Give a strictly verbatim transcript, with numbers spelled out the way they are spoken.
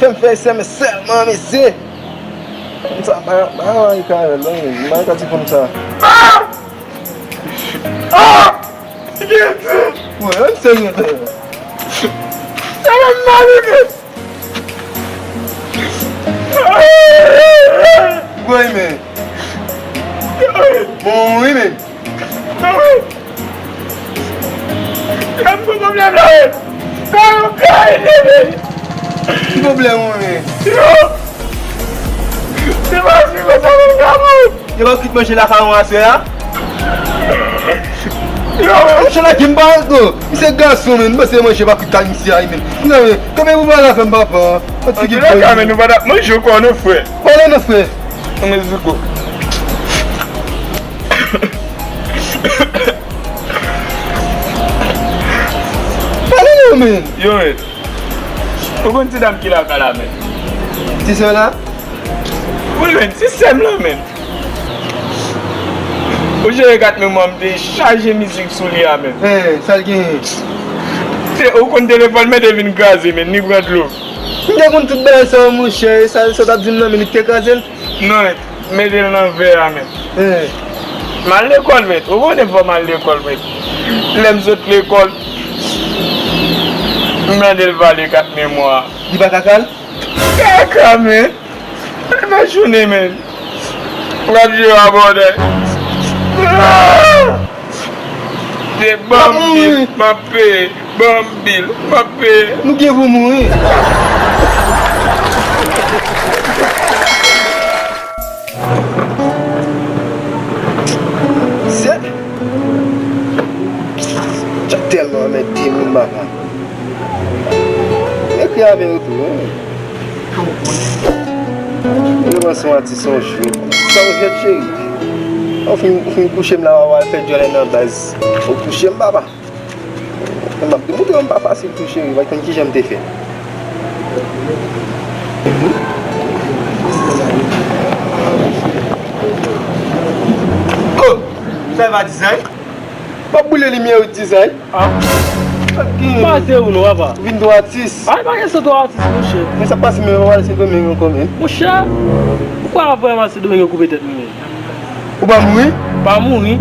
Fè m fè sèmen sèlman, mesye. Konsa, ba, ba, ba, e ka, non, ba, e ka ti konsa. Ah! Ah! Mwen, mwen serye, tè. Sèmen maligen. Woy, men. Bon, wi, men. Sa m gen pwoblèm la, wi. Sa m gen, wi. Ki pwoblèm ou, men? Yo! Se pa si konsa, men, sa m gen. Yo pa kwit manje lakay ou aswè a? Yo, men. Manje la, m pa antre. Misye gason, men. M panse manje pa kwit kay misye a, men. Non, men. Kòman ou pale avè m, papa? An tou ka, men, nou pa t ap manje ankò, non, frè. Pale non, frè. Meziko. Pale non, men. Yo, men. Ou konn ti dam ki lakay la, men? Ti sè la? Wi, men, ti sè m lan, men. Ou jere kat memwa m te chaje mizik sou li a, men. Eh, sa l genyen? Te, ou konn telefòn mwen te vin kraze, men, li pran dlo. M te konn tout bagay sa yo, monchè, e sa, sa w t ap di m nan, men li te kraze l. Non, mete l nan vè a, men. Eh. M al lekòl, men. Ou konnen fò m al lekòl, men. Lè m sot lekòl, m tande l vale kat memwa. Li pa ka kal? Kaka, men. Li pa jounen, men. W ap jwe a bòdè. Ah! Se ban m bil, m ap peye. Ban m bil, m ap peye. Nou gen pou mouri. Se, sa tèlman anmède moun, papa. Ekri avè yo tou, wi. Yo panse yon atis yon jou. Sa w jwenn, cheri? Ou fin, ou fin kouche m la, w al fè djòlè nan baz. Ou kouche m, papa. M ap demontre w m pa fasil tou, cheri. W ap konn kijan m te fè. Oh! Sa va dizay? W ap boule limyè yo dizay. Ah. Pase ou non, papa. Vin dwa atis. Ay, pa gen sou dwa atis, monchè. Men sa pase, men w al Sendomeng ankò, men. Monchè, ou pa vrèman Sendomeng koupe tèt mwen. Ou pa mouri? Pa mouri.